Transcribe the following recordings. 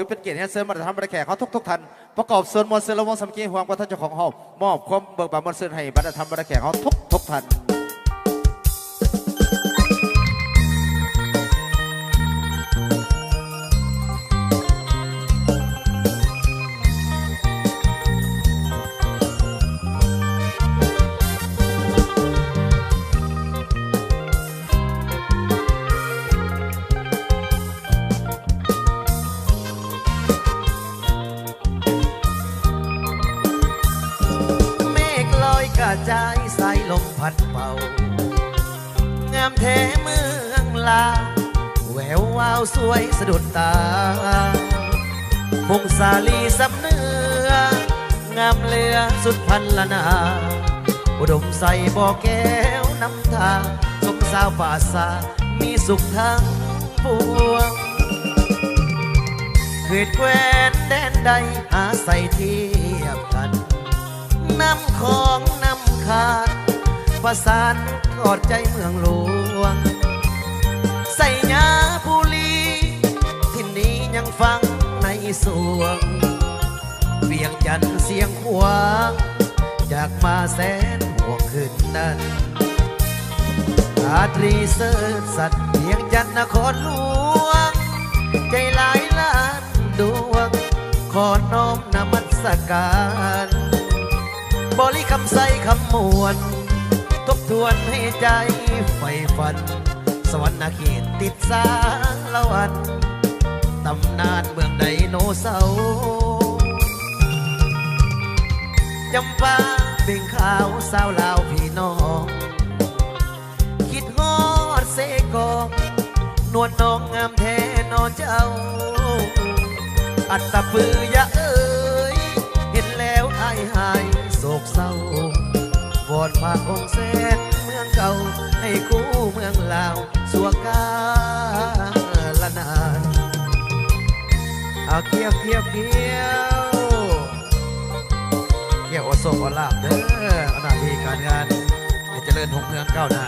ເປັນກຽດຮຽນເຊີນບັນດາທ່ານບັນດາແຂກເຮົາທຸກໆທ່ານ ປະກອບສ່ວນມ່ວນຊື່ນລະວົງສາມັກຄີຮ່ວມກັບທ່ານເຈົ້າຂອງເຮົາ ມອບຄວາມເບີກບານມ່ວນຊື່ນໃຫ້ບັນດາທ່ານບັນດາແຂກເຮົາທຸກໆທ່ານ. ເມກລອຍກະຈາຍ ສາຍລົມພັດເປົ່າ ງາມແທ້ເມືອງລາວ ແວວວາວສວຍສະດຸດຕາ ພົງສາລີຊຳເໜືອ ງາມເຫຼືອສຸດພັນລະນາ ອຸດົມໃສບໍ່ແກ້ວນຳທາ ຊົມສາວປ່າສາ ມີສຸກທັງປວງ ເຂດແຄວ້ນແດນໃດ ຫາໃສທຽບທັນ ນ້ຳຂອງນ້ຳຂາດ ປະສານທອດໃຈເມືອງຫຼວງ ໄຊຍະບູລີ ຖິ່ນນີ້ຍັງຝັງໃນສວງ ວຽງຈັນຊຽງຂວາງ ຈາກມາແສນຫ່ວງຄືນນັ້ນ ອາດຣີເສີດສັດ ວຽງຈັນນະຄອນຫຼວງ ໃຈຫຼາຍລ້ານດວງ ຂໍນ້ອມນະມັດສະການ ບໍລິຄຳໄຊຄຳມ່ວນ ທົບທວນໃຫ້ໃຈໃຝ່ຝັນ ສະຫວັນນະເຂດຕິດສາລະວັນ ຕຳນານເມືອງໄດໂນເສົາ ຈຳປາເບັງຂາວ ສາວລາວພີ່ນ້ອງ ຄິດຮອດເຊກອງ ນວນນ້ອງງາມແທ້ນໍເຈົ້າ ອັດຕະປືຢາເອີຍ ເຫັນແລ້ວອ້າຍຫາຍໂສກເສົ້າ ວອນພະອົງແສນເມືອງເກົ່າ ໃຫ້ຄູ່ເມືອງລາວຊົ່ວກາລະນານ ເອົາ ກ່ຽວ ກ່ຽວ ກ່ຽວ ກ່ຽວເອົາໂຊກເອົາລາບເດີ ເອົາໜ້າທີ່ການງານໃຫ້ຈະເລີນຮຸ່ງເຮືອງກ້າວໜ້າ.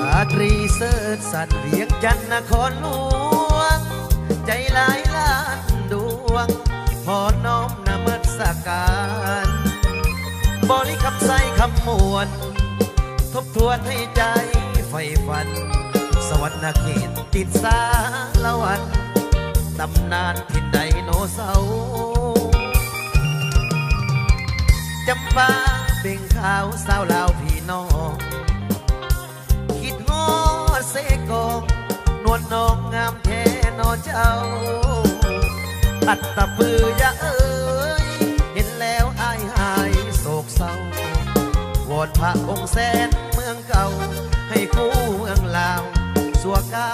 ອາດຣີເສີດສັດ ວຽງຈັນນະຄອນຫຼວງ ໃຈຫຼາຍລ້ານດວງ ຂໍນ້ອມນະມັດສະການ ບໍລິຄຳໄຊຄຳມ່ວນ ທົບທວນໃຫ້ໃຈໃຝ່ຝັນ ສະຫວັນນະເຂດຕິດສາລະວັນ ຕຳນານຖິ່ນໄດໂນເສົາ ຈຳປາເບັງຂາວ ສາວລາວພີ່ນ້ອງ ຄິດຮອດເຊກອງ ນວນນ້ອງງາມແທ້ນໍເຈົ້າ ອັດຕະປືຢາເອີຍ ເຫັນແລ້ວອ້າຍຫາຍໂສກເສົ້າ ວອນພະອົງແສນເມືອງເກົ່າ ໃຫ້ຄູ່ເມືອງລາວຊົ່ວກາ